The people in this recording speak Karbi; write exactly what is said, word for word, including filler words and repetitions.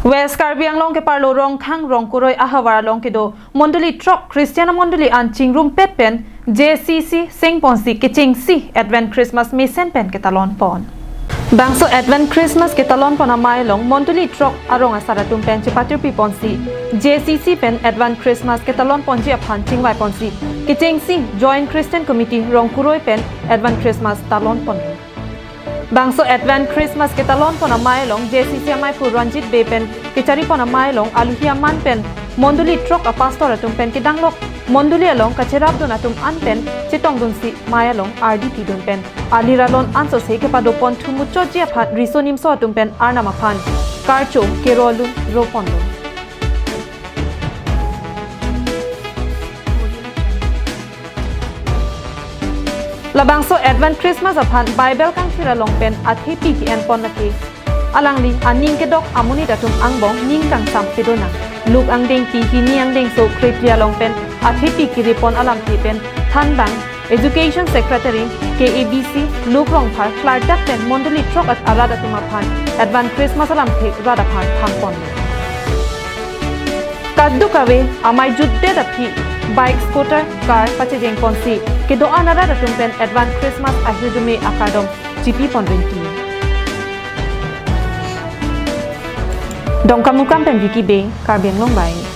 West Karbi Anglong keparlo Rongkhang Rongkuroi ahavar along kedo mondoli throk Christian amondoli an chingrumpet pen J C C sengponsi kechengsi Advent Christmas mesen pen ketalon pon. Bangso Advent Christmas ketalon pon amei along mondoli throk arong asar atum pen chepatirpi ponsi J C C pen Advent Christmas ketalon ponji aphan chingvai ponsi kechengsi Joint Christian Committee Rongkuroi pen Advent Christmas talon pon. Bangso Advent Christmas ketalon pon amei along J C C ameiphu Ranjit Bey pen kechari pon amei along aluhi aman pen mondoli throk apastor atum pen kedanglok mondoli along kacherapdun atum an pen chetongdunsi mei along ardi pidun pen alir alon ansose kepado pon thu muchotji aphan riso nimso atum pen Arnam aphan karcho kerolun ro pondun. Labangso Advent Christmas aphan Bible kangthir along pen athepi ke-en pon lake. Alangli aning kedok amonit atum angbong ning kangsam pedonang. Luke angdengpi hini angdengso krephli along pen athepi kiri pon alamthe pen thanbang Education Secretary K A B C Luke Rongphar klardak pen mondoli throk at arat atum aphan Advant Christmas alamthe rat aphan than pon. Kadokave amei jutdet aphi bike, scooter, car pachejeng ponsi kedo-an arat atum pen Advant Christmas ahirjume akardom chipi pon rinti. Dongkamukam pen Vicky Bey, Karbi Anglong Live.